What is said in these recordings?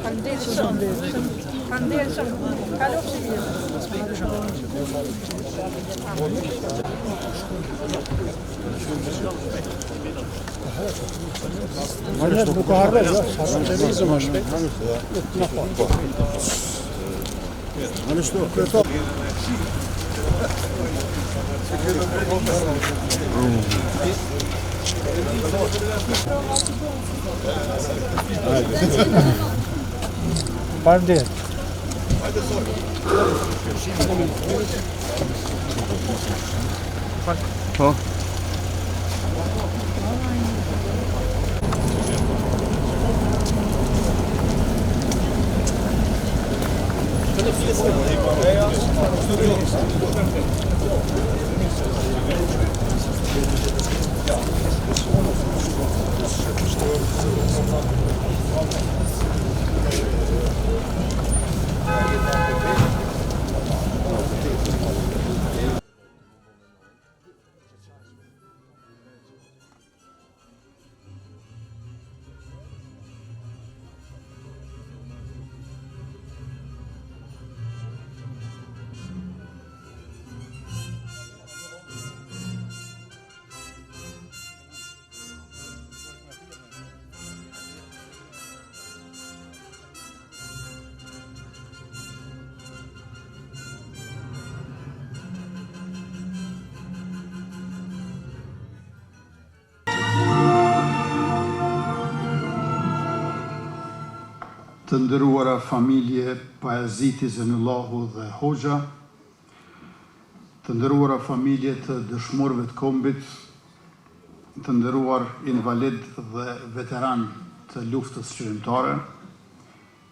Faleminderit shumë. Faleminderit shumë. Kalofshi mirë. Nuk e harroj, televizor më shpejt. Faleminderit. Po. Të nderuara familje Pajaziti, Zejnullahu dhe Hoxha, të nderuara familje të dëshmorëve të kombit, të nderuar invalidë dhe veteranë të luftës çlirimtare,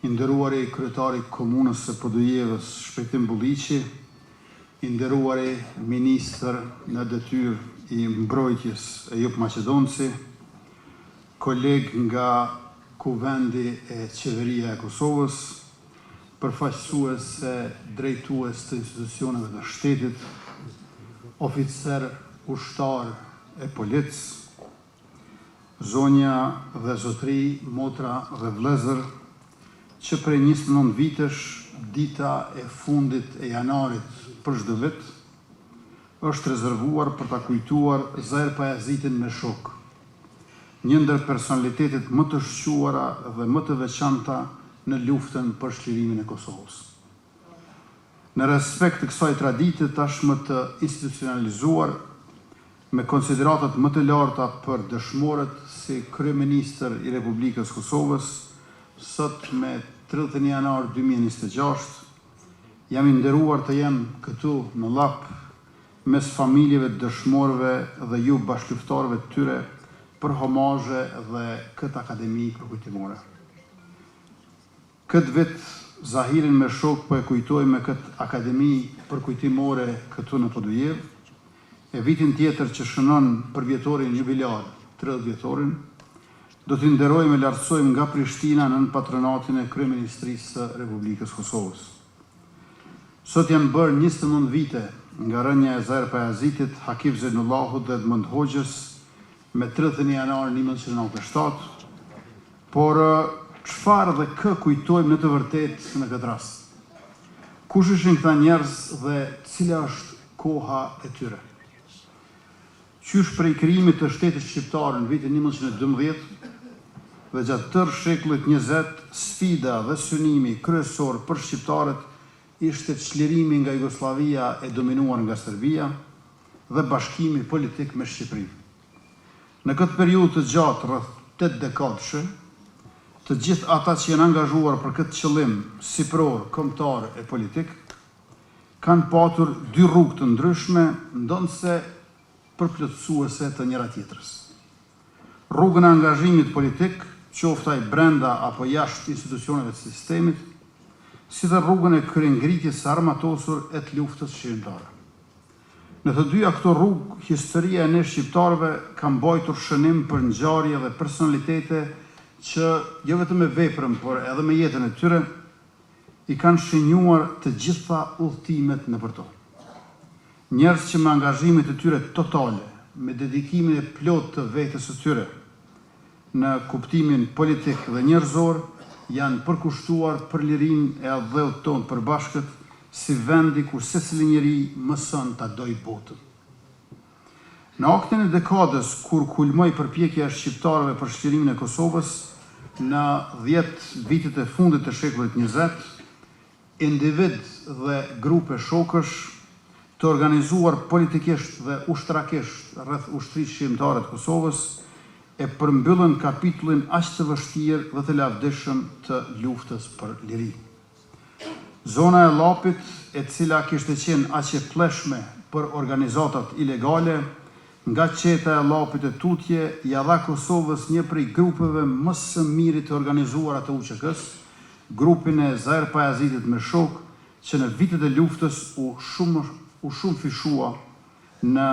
I nderuari kryetar i Komunës së Podujevës, Shpejtim Bulliqi, i nderuari ministër në detyrë i Mbrojtjes, Ejup Maqedonci, kolegë nga Kuvendi e Qeveria e Kosovës, përfaqësues e drejtues të institucioneve të shtetit, oficerë, ushtarë e policë, Zonja dhe zotëri, motra dhe vëllezër, që prej 29 vitesh, dita e fundit e janarit për çdo vit, është rezervuar për ta kujtuar Zahir Pajazitin me shokë, një ndër personalitetet më të shquara dhe më të veçanta në luftën për çlirimin e Kosovës. Në respekt të kësaj tradite tashmë të institucionalizuar, me konsideratat më të larta për dëshmorët si kryeministër i Republikës së Kosovës, sot me 31 janar 2026, jam i nderuar të jem këtu në Llap mes familjeve të dëshmorëve dhe ju bashkëluftëtarëve të tyre për homazhe dhe këtë akademi përkujtimore. Këtë vit Zahirin me shokë po e kujtojmë me këtë akademi përkujtimore këtu në Podujevë, e vitin tjetër që shënon përvjetorin jubilar, 30 vjetorin, do t'i nderojmë e lartësojmë nga Prishtina nën patronatin e Kryeministrisë së Republikës së Kosovës. Sot janë bërë 29 vite nga rënia e Zahir Pajazitit, Hakif Zejnullahut dhe Edmond Hoxhës me 31 janar 1997, por çfarë dhe kë kujtojmë në të vërtetë në këtë rast? Kush ishin këta njerëz dhe cila është koha e tyre? Qysh prej krijimit të shtetit shqiptar në vitin 1912 dhe gjatë tërë shekullit 20, sfida dhe synimi kryesor për shqiptarët ishte çlirimi nga Jugosllavia e dominuar nga Serbia dhe bashkimi politik me Shqipërinë. Në këtë periudhë të gjatë rreth 8 dekadëshe, të gjithë ata që janë angazhuar për këtë qëllim sipëror, kombëtar e politik, kanë patur dy rrugë të ndryshme, ndonëse përplotësuese të njëra tjetrës. Rrugën e angazhimit politik, qoftë ai brenda apo jashtë institucioneve të sistemit, si dhe rrugën e kryengritjes së armatosur e të luftës çlirimtare. Në të dyja këto rrugë, historia e ne shqiptarëve ka mbajtur shënim për ngjarje dhe personalitete që, jo vetëm me veprën, por edhe me jetën e tyre, i kanë shenjuar të gjitha udhëtimet nëpër to. Njerëz që me angazhimet e tyre totale, me dedikimin e plotë të vetes së tyre, në kuptimin politik dhe njerëzor, janë përkushtuar për lirinë e atdheut tonë të përbashkët, si vendi ku secili njeri mëson ta dojë botën. Në aktin e dekadës kur kulmoi përpjekja e shqiptarëve për çlirimin e Kosovës, në dhjetë vitet e fundit të shekullit 20, Individë dhe grupe shokësh, të organizuar politikisht dhe ushtarakisht rreth Ushtrisë Çlirimtare të Kosovës, e përmbyllën kapitullin aq të vështirë dhe të lavdishëm të luftës për liri. Zona e Llapit, e cila kishte qenë aq e plleshme për organizatat ilegale, nga çeta e Llapit e tutje, ia dha Kosovës një prej grupeve më së miri të organizuara të UÇK-së, grupin e Zahir Pajazitit me shokë, që në vitet e luftës u shumë u shumëfishua në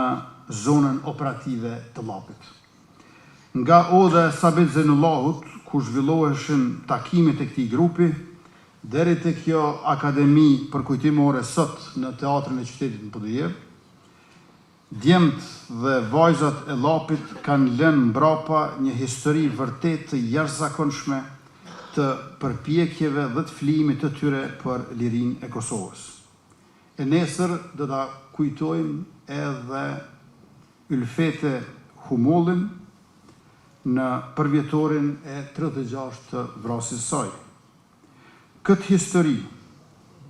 zonën operative të Llapit. Nga oda e Sabit Zejnullahut, ku zhvilloheshin takimet e këtij grupi, deri te kjo akademi përkujtimore sot në Teatrin e Qytetit në Podujevë, Djemtë dhe vajzat e Llapit kanë lënë mbrapa një histori vërtet të jashtëzakonshme të përpjekjeve dhe të flijimit të tyre për lirinë e Kosovës. E nesër do ta kujtojmë edhe Ylfete Humollin në përvjetorin e 36 të vrasjes së saj. Këtë histori,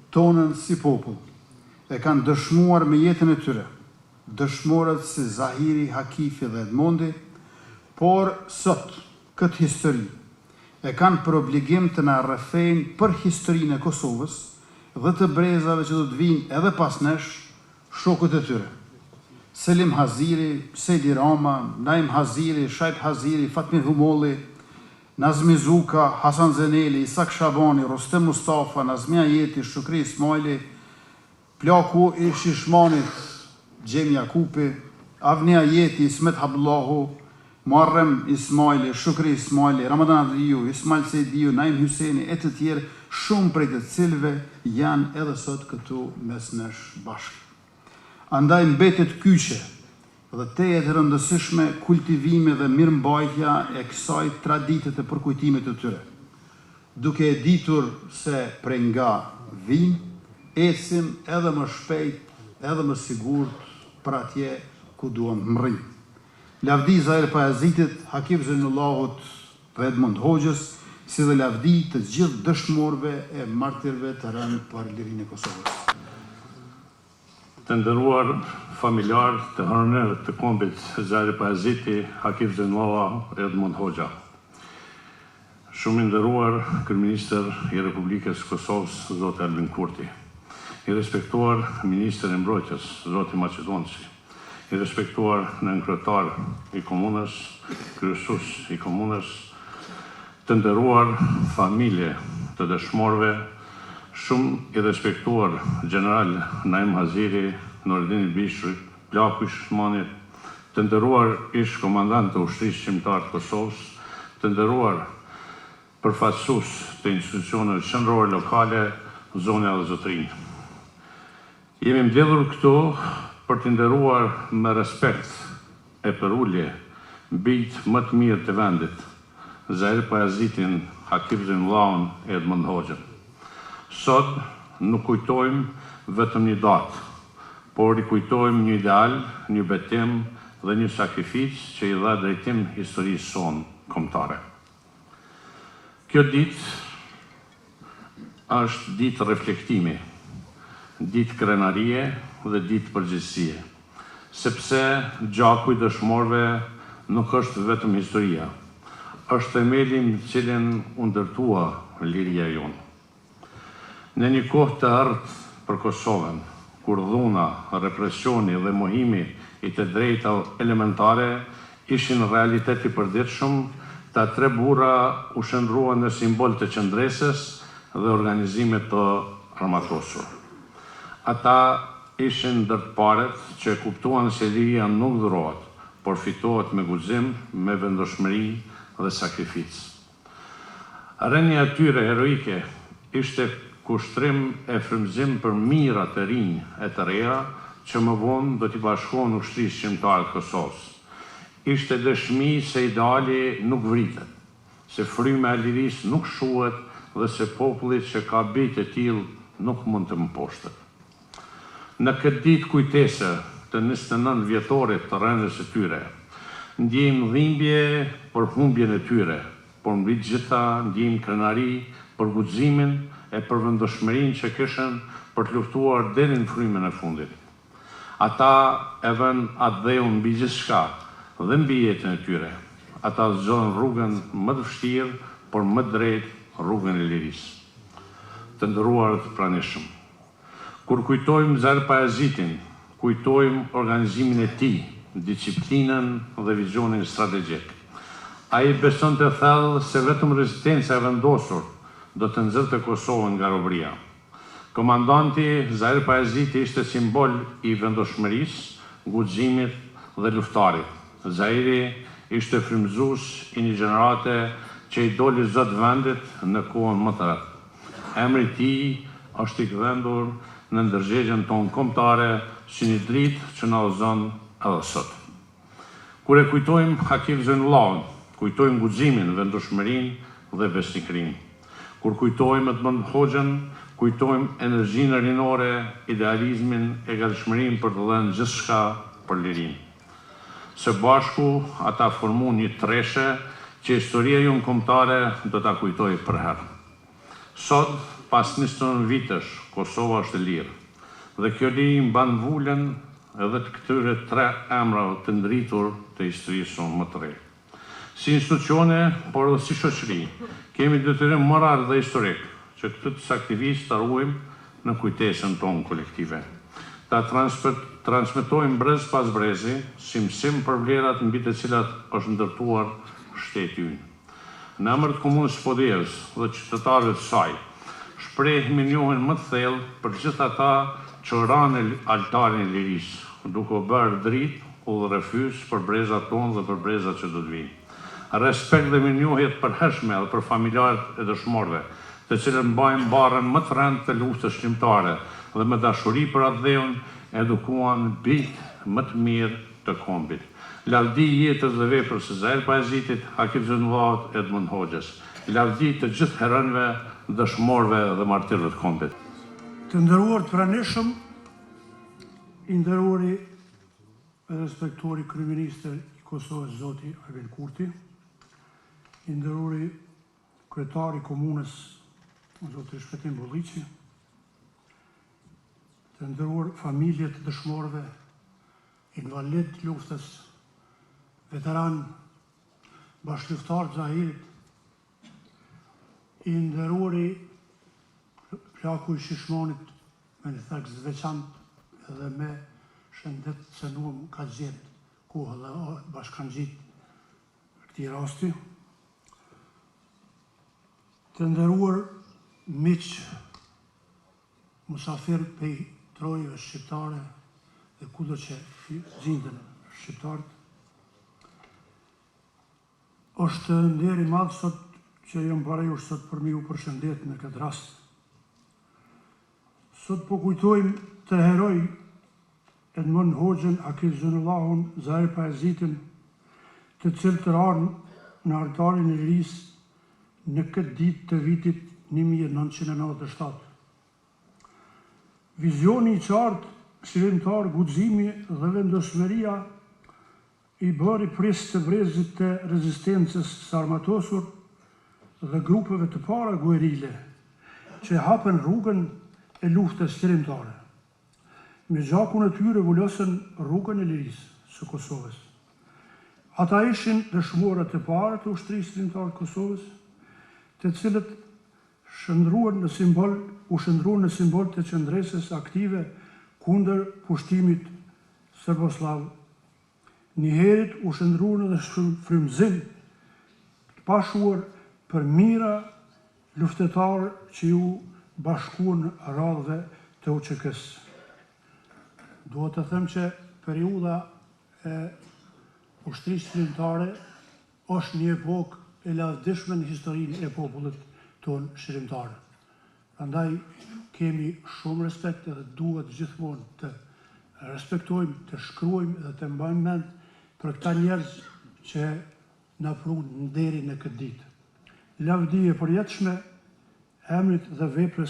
tonën si popull, e kanë dëshmuar me jetën e tyre, dëshmorët si Zahiri, Hakifi dhe Edmondi, por sot, këtë histori, e kanë për obligim të na rrëfejnë për historinë e Kosovës dhe të brezave që do të vijnë edhe pas nesh, shokët e tyre, Selim Haziri, Sejdi Rama, Naim Haziri, Shaip Haziri, Fatmir Humolli, Nazmi Zuka, Hasan Zeneli, Isak Shabani, Rrustem Mustafa, Nazmi Ajeti, Shukri Ismajli, Plaku i Shishmanit, Xhem Jakupi, Avni Ajeti, Ismet Habdullahu, Muharrem Ismajli, Shukri Ismajli, Ramadan Avdiu, Ismajl Sejdiu, Naim Hyseni e të tjerë, shumë prej të cilëve janë edhe sot këtu mes nesh bashkë. Andaj mbetet kyçe dhe tejet e rëndësishme kultivimi dhe mirëmbajtja e kësaj tradite të përkujtimit të tyre. Duke e ditur se prej nga vijmë, ecim edhe më shpejt, edhe më sigurt për atje ku duam të mrrijmë. Lavdi Zahir Pajazitit, Hakif Zejnullahut dhe Edmond Hoxhës, si dhe lavdi të gjithë dëshmorëve e martirëve të rënë për lirinë e Kosovës. Të nderuar familjarë të heronjve të kombit Zahir Pajaziti, Hakif Zejnullahu e Edmond Hoxha. Shumë i nderuar Kryeministër i Republikës së Kosovës, zoti Albin Kurti. I respektuar Ministër i Mbrojtjes, zoti Maqedonci. I respektuar Nënkryetar i Komunës, Kryesues i Komunës, të nderuar familje të dëshmorëve, shumë i respektuar Gjeneral Naim Haziri, Nuredin Ibishi, Plaku i Shishmanit, të nderuar ish-komandantë të Ushtrisë Çlirimtare të Kosovës, të nderuar përfaqësues të institucioneve qendrore lokale, zonja dhe zotërinj. Jemi mbledhur këtu për t'i nderuar me respekt e përulje bijtë më të mirë të vendit, Zahir Pajazitin, Hakif Zejnullahun e Edmond Hoxhën. Sot nuk kujtojmë vetëm një datë, por rikujtojmë një ideal, një betim dhe një sakrificë që i dha drejtim historisë sonë kombëtare. Kjo ditë është ditë reflektimi, ditë krenarie dhe ditë përgjegjësie. Sepse gjaku i dëshmorëve nuk është vetëm historia, është themeli mbi të cilin u ndërtua liria jonë. Në një kohë të errët për Kosovën, kur dhuna, represioni dhe mohimi i të drejtave elementare ishin realitet i përditshëm, këta tre burra u shndërruan në simbol të qëndresës, dhe organizime të armatosur. Ata ishin ndër të parët që e kuptuan se liria nuk dhurohet, por fitohet me guxim, me vendosmëri dhe sakrificë. Rënia e tyre heroike ishte kushtrim e frymëzim për mijëra të rinj e të reja që më vonë do t'i bashkohen Ushtrisë Çlirimtare të Kosovës. Ishte dëshmi se ideali nuk vritet, se fryma e lirisë nuk shuhet dhe se populli që ka bij të tillë nuk mund të mposhtet. Në këtë ditë kujtese të 29 vjetorit të rënies së tyre, ndjejmë dhimbje për humbjen e tyre, por mbi të gjitha ndjejmë krenari për guximin e për vendosmërinë që kishin për të luftuar deri në frymën e fundit. Ata e vënë atdheun mbi gjithçka dhe mbi jetën e tyre. Ata zgjodhën rrugën më të vështirë, por më të drejtë, rrugën e lirisë. Të nderuar të pranishëm. Kur kujtojmë Zahir Pajazitin, kujtojmë organizimin e tij, disiplinën dhe vizionin strategjik. Ai besonte thellë se vetëm rezistenca e vendosur do të nxirrte Kosovën nga robëria. Komandanti Zahir Pajaziti ishte simbol i vendosmërisë, guximit dhe luftëtarit. Zahiri ishte frymëzues i një gjenerate që i doli zot vendit në kohën më të rëndë. Emri i tij është i gdhendur në ndërgjegjen tonë kombëtare si një dritë që na udhëzon edhe sot. Kur e kujtojmë Hakif Zejnullahun, kujtojmë guximin, vendosmërinë dhe besnikërinë. Kur kujtojmë Edmond Hoxhën, kujtojmë energjinë rinore, idealizmin e gatishmërinë për të dhënë gjithçka për lirinë. Së bashku, ata formuan një treshe që historia jonë kombëtare do ta kujtojë përherë. Sot, pas 29 vitesh, Kosova është e lirë. Dhe kjo liri mban vulën edhe të këtyre tre emrave të ndritur të historisë sonë më të re. Si institucione, por edhe si shoqëri, kemi detyrim moral dhe historik që këtë sakrificë ta ruajmë në kujtesën tonë kolektive. Ta transmetojmë brez pas brezi si mësim për vlerat mbi të cilat është ndërtuar shteti ynë. Në emër të Komunës së Podujevës dhe qytetarëve të saj, shpreh mirënjohjen më të thellë për të gjithë ata që ranë në altarin e lirisë, duke u bërë dritë, udhërrëfyes për brezat tonë dhe për brezat që do të vijnë. Respekt dhe mirënjohje të përhershme edhe për familjarët e dëshmorëve, të cilët mbajnë barrën më të rëndë të luftës çlirimtare dhe me dashuri për atdheun edukuan bijtë më të mirë të kombit. Lavdi jetës dhe veprës së Zahir Pajazitit, Hakif Zejnullahut, Edmond Hoxhës. Lavdi të gjithë heronjve, dëshmorëve dhe martirëve të kombit. Të nderuar të pranishëm, i nderuari dhe respektuari kryeministër i Kosovës zoti Albin Kurti, i nderuari kryetar i komunës zoti Shpëtim Bulliqi, të nderuar familje të dëshmorëve, invalidë të luftës, veteranë, bashkëluftëtarë të Zahirit, i nderuari plaku i Shishmanit me një theks të veçantë edhe me shëndet të cenuem ka gjetë kohë dhe bashkangjit këtij rasti. Të nderuar miq Musafir pej trojeve shqiptare dhe kudo që gjinden shqiptarët. Është nder i madh sot që jam para jush sot për me ju përshëndet në këtë rast. Sot po kujtojmë tre heroj Edmond Hoxhën, Hakif Zejnullahun, Zahir Pajazitin, të cilët ranë në altarin e lirisë në këtë ditë të vitit 1997. Vizioni i qartë, çlirimtar, guximi dhe vendosmëria i bëri prijës të brezit të rezistencës së armatosur dhe grupeve të para guerile që hapën rrugën e luftës çlirimtare. Me gjakun e tyre vulosën rrugën e lirisë së Kosovës. Ata ishin dëshmorët e parë të Ushtrisë Çlirimtare të Kosovës, të cilët shndërruan në simbol, u shndërruan në simbol të qëndresës aktive kundër pushtimit serbosllav. Njëherit u shndërruan edhe frymëzim të pashuar për mijëra. luftëtarë që iu bashkuan radhëve të UÇK-së. Duhet të them që periudha e Ushtrisë Çlirimtare është një epokë e lavdishme në historinë e popullit tonë çlirimtar. Prandaj kemi shumë respekt edhe duhet gjithmonë të respektojmë, të shkruajmë dhe të mbajmë mend për këta njerëz që na prunë nderin në këtë ditë. Lavdi e përjetshme emrit dhe veprës.